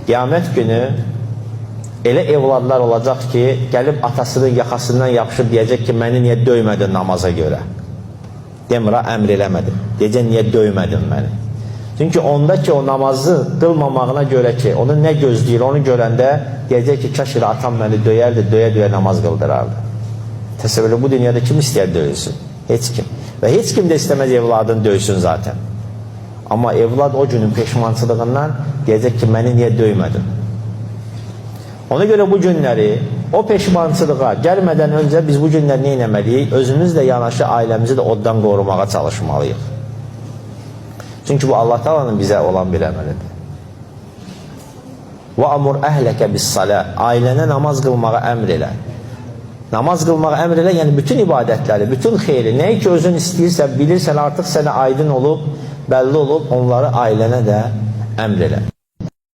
Qiyamət günü elə evladlar olacaq ki, gəlib atasının yaxasından yapışıb deyəcək ki, məni niyə döymədin namaza görə? Demir, ha, əmr eləmədim. Deyəcək, niyə döymədin məni? Çünki onda ki, o namazı qılmamağına görə ki, onu nə gözləyir, onu görəndə deyəcək ki, kaş elə atam məni döyərdi, döyə-döyə namaz qıldırardı. Təsəvvür elə, bu dünyada kim istəyər döyülsün? Heç kim. Və heç kim də istəməz evladını döysün zaten. Amma evlad o günün peşmançılığından deyəcək ki, məni niyə döymədin? Ona görə bu günləri o peşmançılığa gəlmədən öncə biz bu günlər nə etməliyik? Özümüzlə yanaşı ailəmizi də oddan qorumağa çalışmalıyıq. Çünki bu Allah Taala'nın bizə olan bir əmridir. وَأَمُرْ أَهْلَكَ بِالصَّلَاةِ. Ailənə namaz qılmağa əmr elə. Namaz qılmağa əmr elə, yəni bütün ibadətləri, bütün xeyri, nəyi ki özün istəyirsən, bilirsən, artıq sənə aydın olub, bəlli olub, onları ailənə də əmr elə.